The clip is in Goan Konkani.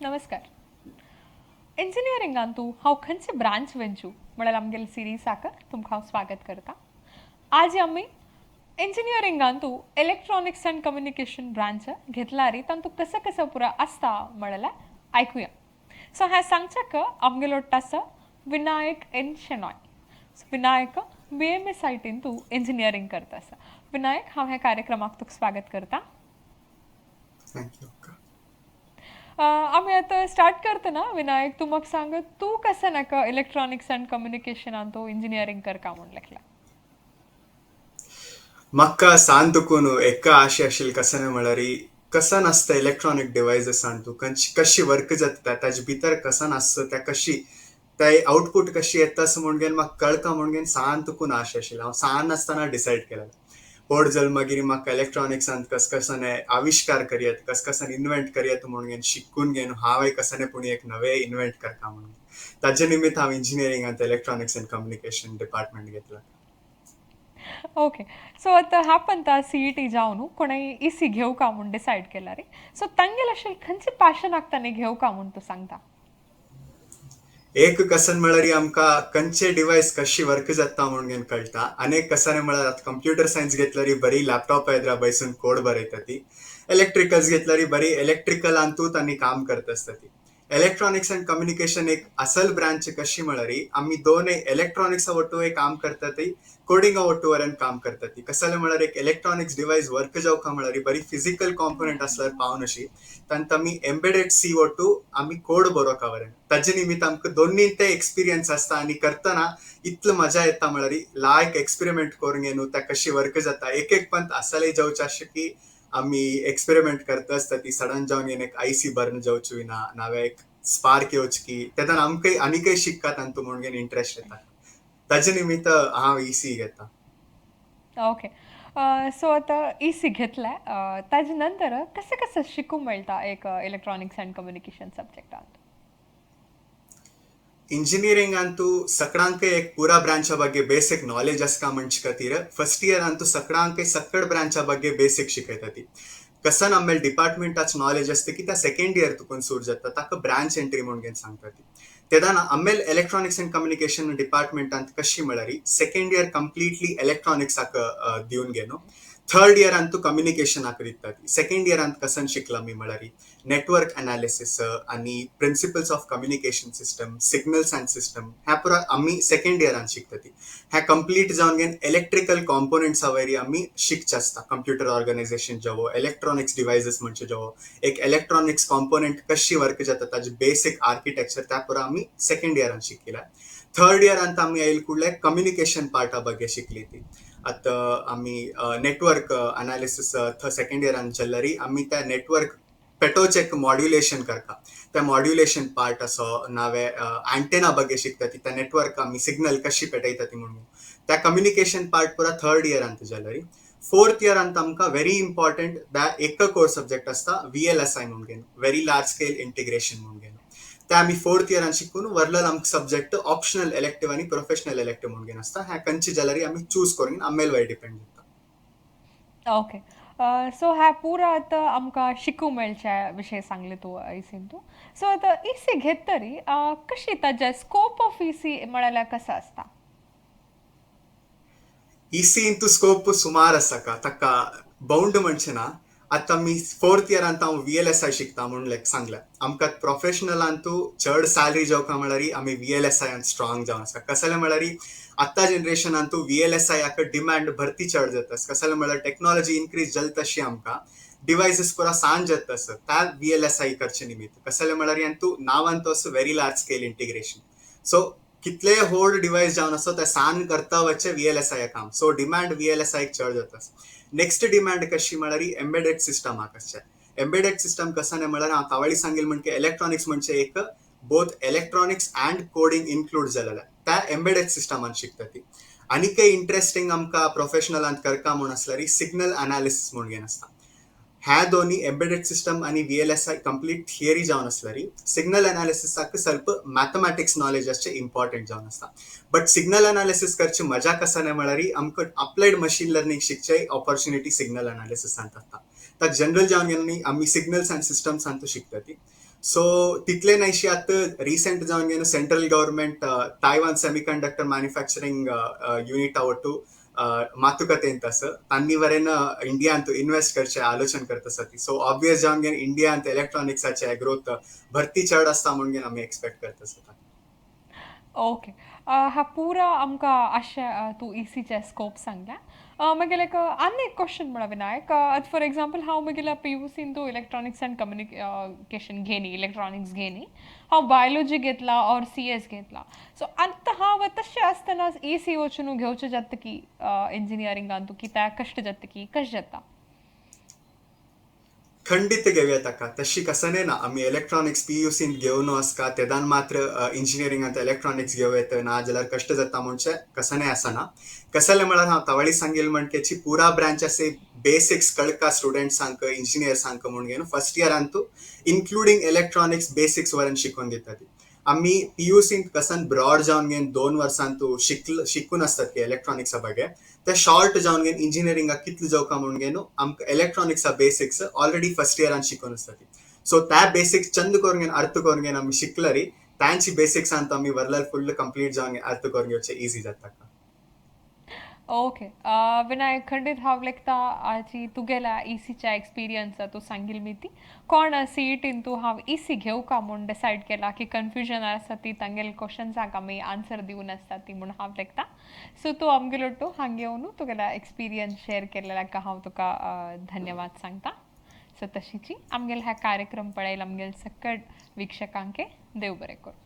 नमस्कार. इंजिनियरिंगान तूं हांव खंयचे ब्रांच वेंचू म्हळ्यार आमगेले सिरिजाक तुमकां हांव स्वागत करता. आज आमी इंजिनियरिंगान तूं इलेक्ट्रॉनिक्स अँड कम्युनिकेशन ब्रांच घेतला रे तातूंत कसं कसं पुरा आसता म्हळ्यार आयकुया. सो हें सांगच्याक आमगेलो आसा Vinayak N Shenoy. So Vinayak BMS आयटीन तूं इंजिनियरींग करता आसा. विनायक, हांव ह्या कार्यक्रमाक तुका स्वागत करता. Thank you अक्का. आमी आतां स्टार्ट करतना विनायक, तूं म्हाका सांग, तूं कशें नाका इलेक्ट्रॉनिक्स अँड कम्युनिकेशनान तूं इंजिनियरींग करका म्हूण लेखला? म्हाका सान तुकून एका आशे आशिल्ली कसने म्हळ्यार कसन आसता इलेक्ट्रॉनीक डिवायसीस तूं कशी वर्क जाता, ताजे भितर कसन आसता, त्या कशी ते आउटपुट कशी येता असं म्हणून म्हाका कळका म्हणून सान तुकून आशे आशिल्लें. हांव सान आसतना डिसायड केलें व्हड जाल मागीर म्हाका इलेक्ट्रॉनिक्सांत कस कसने आविश्कार करयत, कस कसन इन्व्हेंट करयत म्हणून शिकून घेवन हांव कसने पूण एक नवे इन्व्हेंट करता म्हणून ताजे निमित्त हांव इंजिनियरिंगांत इलेक्ट्रॉनिक्स अँड कम्युनिकेशन डिपार्टमेंट घेतला. ओके, सो आतां हा पंता सीईटी जावन कोणेय इसी घेवका म्हूण डिसायड केला रे, सो तांगेले अशें खंयचे पॅशनाक ताणें घेवका म्हूण तूं सांगता? एक कसन म्हळ्यार आमकां खंयचे डिवायस कशी वर्क जाता म्हणून कळटा. अनेक कसाने म्हळ्यार आतां कंप्युटर सायन्स घेतल्यार बरी लॅपटॉप येद्रा बैसून कोड बरयता ती, इलेक्ट्रिकल्स घेतल्यार बरी इलेक्ट्रिकलांतूच आनी काम करता आसता ती. इलेक्ट्रॉनिक्स अँड कम्युनिकेशन एक असल ब्रांच कशी म्हळ्यार आमी दोनय इलेक्ट्रॉनिक्सा ಒಟ್ಟು काम करता ती, कोडिंगा ಒಟ್ಟು वरेन काम करता ती. कसले म्हळ्यार एक इलेक्ट्रॉनिक्स डिवायस वर्क जावका म्हळ्यार बरी फिजिकल कॉम्पोनंट आसल्यार पावन अशी तांत आमी एम्बेडेड सी ಒಟ್ಟು आमी कोड बरोवका वरेन ताजे निमित्त आमकां दोन्ही ते एक्सपिरियन्स आसता आनी करतना इतलो मजा येता म्हळ्यार लायक एक्सपेरिमेंट करून घेवन त्या कशी वर्क जाता. एक एक पंत असले जावचे अशें की आमी एक्सपेरिमेंट करता आसता ती सडन जावन एक आयसी बर्न जावची ना, नावे एक स्पार्क येवची की तेन्ना आमकां आनीकय शिकता तांतू म्हणून इंट्रस्ट येता. ताजे निमित्त हांव इसी घेता. ओके, सो आतां इसी घेतलें, ताजे नंतर कशें कशें शिकूंक मेळटा एक इलेक्ट्रॉनिक्स अँड कम्युनिकेशन सब्जेक्टांत? इंजिनियरिंगांतू सगळ्यांकय एक पुरा ब्रांचा ಬಗ್ಗೆ ಬೇಸಿಕ್ ನಾಲೆಜ್ आसका म्हणचे खातीर फर्स्ट इयर अंतू सगळ्यांकय सगळ ब्रांचा ಬಗ್ಗೆ बेसिक शिकयता ती. कसन आमगे डिपार्टमेंटाच नॉलेज आसता की त्या सेकंड इयर तुकून सुरू जाता, ताका ब्रांच एंट्री म्हणून सांगता ती. तेदाना आमगे इलेक्ट्रॉनिक्स अँड कम्युनिकेशन डिपार्टमेंटांत कशी म्हळ्यार सेकंड इयर कंप्लिटली इलेक्ट्रॉनिक्साक दिवन घेनो, थर्ड इयरांत तूं कम्युनिकेशनाक दिता ती. सेकंड इयरांत कसन शिकला मी म्हळ्यार नेटवर्क एनालिसीस आनी principles of communication system, signals and system ह्या पुरा आमी सेकंड इयरान शिकता ती. ह्या कंप्लीट जावन घेवन इलेक्ट्रिकल कॉम्पोनंट्सा वयरी आमी शिकचे आसता. कंप्युटर ऑर्गनायझेशन जावो, इलेक्ट्रॉनिक्स डिवायसीस म्हणजे जावो, एक इलेक्ट्रॉनिक्स कॉम्पोनंट कशी वर्क जाता ताजे बेसिक आर्किटेक्चर त्या पुरा आमी सेकंड इयरान शिकिला. थर्ड इयरांत आमी आयल कुडले कम्युनिकेशन पार्टा ಬಗ್ಗೆ शिकली ती. आतां आमी नेटवर्क अनालिसीस सेकंड इयरान चल्लरी आमी त्या नेटवर्क पेटोवचें मॉड्युलेशन करता, त्या मॉड्युलेशन पार्ट असो नावे अँटेना ಬಗ್ಗೆ शिकता ती, त्या नेटवर्क आमी सिग्नल कशी पेटयता ती म्हणून त्या कम्युनिकेशन पार्ट पुरा थर्ड इयरांत जालरी. फोर्थ इयरांत आमकां व्हेरी इम्पॉर्टंट दा एक कोर्स सब्जेक्ट आसता व्हीएलएसआय म्हणून, व्हेरी लार्ज स्केल इंटिग्रेशन म्हणून. ते आमी फोर्थ इयरान शिकून वरलेलो आमकां सब्जेक्ट ऑप्शनल इलेक्टिव्ह आनी प्रोफेशनल इलेक्टिव्ह म्हणून आसता. ह्या खंयचे जाल्यार आमी चूज करून आमगे वयर डिपेंड जाता. ओके, सो ह्या पुरा आतां आमकां शिकूंक मेळचे विशय सांगले तूं इसीन तूं. सो आतां इसी घेतरी कशी ताजे स्कोप ऑफ इसी म्हळ्यार कसो आसता? इसी इंतू स्कोप सुमार आसा का ताका बाउंड म्हणचे ना. आतां आमी फोर्थ इयरांत हांव व्हीएलएसआय शिकता म्हणून लायक सांगलें. आमकां प्रोफेशनलांतू चड सॅलरी जावका म्हळ्यार आमी व्हीएलएसआयान स्ट्रॉंग जावन आसा. कसले म्हळ्यार आतां जनरेशनांतू व्हीएलएसआयाक डिमांड भरती चड जाता. कसले म्हळ्यार टेक्नॉलॉजी इन्क्रीज जाता तशी आमकां डिवायसीस पुरा सान जाता आसा त्या व्हीएलएसआय करचे निमित्त. कसले म्हळ्यार हातूं नांवान तो असो very large scale integration, so कितलेय व्हड डिवायस जावन आसो ते सान करता वचचे व्हीएलएसआय काम. सो डिमांड व्हीएलएसआय चड जाता. नेक्स्ट डिमांड कशी म्हळ्यार एम्बेडेड सिस्टमाक आसचे. एम्बेडेड सिस्टम कसने म्हळ्यार हांव तावळी सांगील म्हणजे इलेक्ट्रॉनिक्स म्हणजे एक both electronics and coding include जालेले त्या एम्बेडेड सिस्टमान शिकता ती. आनीकय इंट्रस्टिंग आमकां प्रोफेशनलांत करका म्हूण आसल्यार सिग्नल एनालिसीस म्हणून घेवन आसता. ह्या दोन्ही एम्बेडेड सिस्टम आनी व्हीएलएसआय कंप्लीट थियरी जावन आसल्यार सिग्नल एनालिसिसाक ಸ್ವಲ್ಪ मॅथमॅटिक्स नॉलेज आसचें इम्पॉर्टंट जावन आसता. बट सिग्नल एनालिसीस करची मजा कसा म्हळ्यार आमकां अप्लायड मशीन लर्निंग शिकचे ऑपॉर्च्युनिटी सिग्नल एनालिसिसांत आसता. तर जनरल जावन गेलो आमी सिग्नल्स अँड सिस्टम्स शिकता ती. सो तितले नायशी आतां रिसेंट जावन घेवन central government Taiwan semiconductor manufacturing युनिटा ಒಟ್ಟು ಮಾತುಕತೆ ಅಂತ ಸರ್ तांनी इंडियांत इन्व्हेस्ट करचे आलोचन करत आसा ती. सो ऑब्वियस जावन घेवन इंडियांत इलेक्ट्रॉनिक्साचे ग्रोथ भरती चड आसता म्हणून आमी एक्सपेक्ट करत आसता. ओके, हा पुरा आमकां अशें तूं ईसीचे स्कोप सांगल्या. मागीर लायक आनी एक क्वेश्चन म्हणा विनायक, आतां फॉर एग्जाम्पल हांव मागीर पीयूसीन तूं इलेक्ट्रॉनिक्स अँड कम्युनिकेशन घेनी, इलेक्ट्रॉनिक्स घेनी, हांव बायोलॉजी घेतला ऑर सीएस घेतला. सो आतां हांव तशें आसतना ईसी वचून घेवचें जाता की इंजिनियरिंगान तूं कित्याक कश्ट जाता की कशें जाता? खंडित घेवया ताका, तशी कसने ना. आमी इलेक्ट्रॉनिक्स पीयूसीन घेवन आसका तेदान मात्र इंजिनियरिंगांत इलेक्ट्रॉनिक्स घेवं येता, ना जाल्यार कश्ट जाता म्हणचे कसने आसना. कसले म्हळ्यार हांव तवळी सांगील म्हणकेची पुरा ब्रांचाचे बेसिक्स कळका स्टुडंट्सांक, इंजिनियर्सांक म्हणून घेवन फर्स्ट इयरांतू इन्क्लुडींग इलेक्ट्रॉनिक्स बेसिक्स वरून शिकोवन दिता ती. आमी पीयूसीन कसन ब्रॉड जावन घेवन 2 वर्सां तूं शिकून आसतात की इलेक्ट्रॉनिक्सा ಬಗ್ಗೆ, ते शॉर्ट जावन घेवन इंजिनियरिंगाक कितले जावका म्हणून घेवन आमकां इलेक्ट्रॉनिक्सा बेसिक्स ऑलरेडी फर्स्ट इयरान शिकोवन आसता ती. सो त्या बेसिक्स चंद करून घेवन अर्थ करून घेवन आमी शिकलरी तांची बेसिक्स आनी आमी वर्लार फुल्ल कंप्लीट जावन अर्थ करून घेवचे इजी जाता. ओके विनायक, खंडीत हांव लेखता आजी तुगेल्या ईसीच्या एक्सपिरियन्स तूं सांगील मी ती कोण सीईटीन तूं हांव ईसी घेवं का म्हूण डिसायड केला की कन्फ्युजन आसा ती तांगेले क्वेश्चन्सांक आमी आन्सर दिवन आसता ती म्हूण हांव लेखता. सो तूं आमगेलो टू हांगा येवन तुगेल्या एक्सपिरियन्स शेअर केल्ल्याक हांव तुका धन्यवाद सांगता. सो तशीची आमगेले हा कार्यक्रम पळयला आमगेले सकट वीक्षकांके देव बरें करूं.